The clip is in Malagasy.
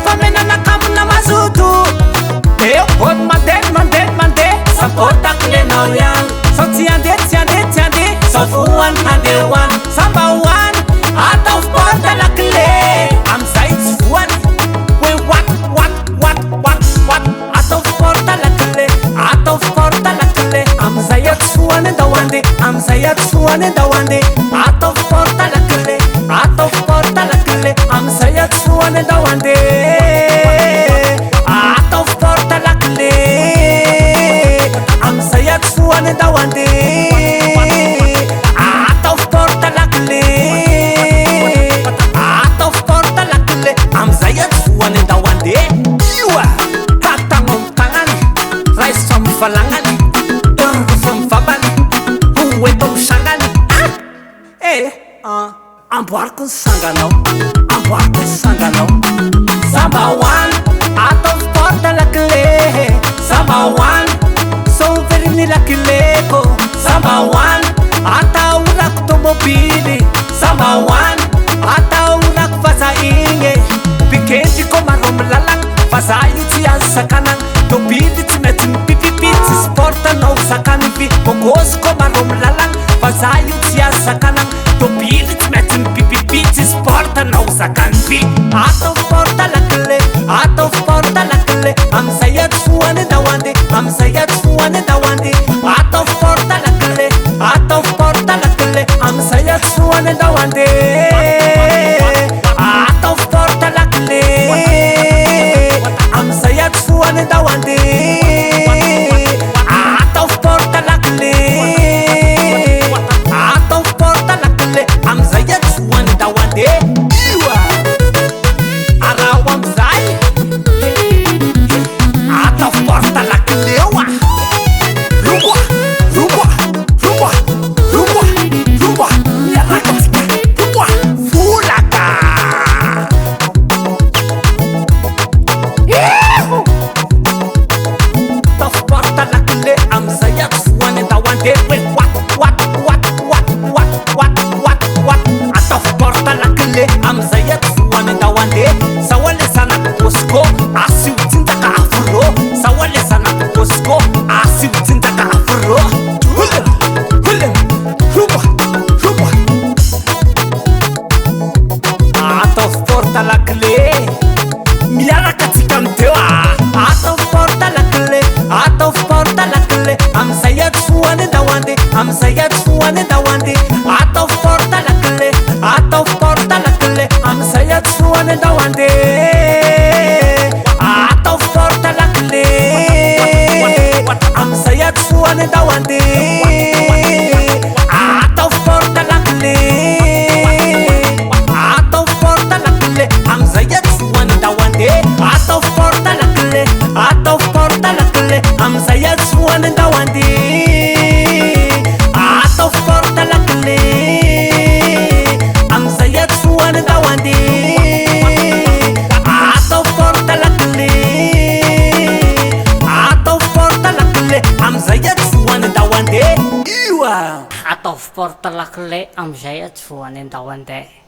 Tafamenana kambona mazoto. Eo ony mandeha mandeha mandeha Sa porte clé-nao ihany. Sao tsy handeha tsy handeha tsy handeha Sao voany handeha ho any. Sa mba ho any ataovy porte la clé amizay tsy voany. Hoe what what what what what ataovy porte la clé ataovy porte la clé amizay tsy voany andao handeha amizay tsy voany andao handeha ataovy porte la clé ataovy porte la clé amizay tsy voany andao handeha ataovy porte la clé amizay tsy voany andao handeha ataovy porte la clé ataovy porte la clé amizay tsy voany andao handeha. Ioa hatagno amy tagnany raiso amy valagnany erofo amy vavany ho eto amy sangany. Ah eh amboariko ny sanganao amboariko ny sanganao. Za mba ho any ataovy porte la clé za mba ho any sao very la clé-ko za mba ho any atahorako tomobily za mba ho any atahorako vaza igny pikendriko maro amy lalagna vaza io tsy azo sakanagna tobily tsy maintsy mipipipi tsisy porte anao zakany vy kokosiko maro amy lalagna vaza io tsy azo sakanagna tobily tsy maintsy mipipipi tsisy porte anao zakany vy ataovy porte la clé ataovy porte la clé amizay tsy voany andao handeha amizay tsy voany andao handeha ataovy porte la clé ataovy porte la clé amizay tsy voany andao handeha ataovy porte la clé amizay tsy voany andao handeha ataovy porte la clé ataovy porte la clé amizay tsy voany andao handeha. Ioa araho amizay ataovy porte la clé oa roa roa roa roa roa miaraka tsika roa folaka. Iho ataovy porte la clé amizay tsy voany andao handeha hoe what what what what what what what what ataovy porte la clé amizay tsy voany andao handeha. Zao ale zanako Bosco asio tsinjaka afro zao ale zanako Bosco asio tsinjaka afro. Hulem hulem roa roa ataovy porte la clé miaraka tsika aminteo ataovy porte la clé ataovy porte la clé amizay tsy voany andao handeha amizay tsy voany andao handeha ataovy porte la clé ataovy porte la clé amizay tsy voany andao handeha ataovy porte la clé amizay tsy voany andao handeha ataovy porte la clé ataovy porte la clé amizay tsy voany andao handeha ataovy porte la clé ataovy porte la clé amizay tsy voany andao handeha ataovy porte la clé amizay tsy voany andao handeha ataovy porte la clé ataovy porte la clé amizay tsy voany andao handeha. Ioa Ataovy porte la clé amizay tsy voany andao handeha.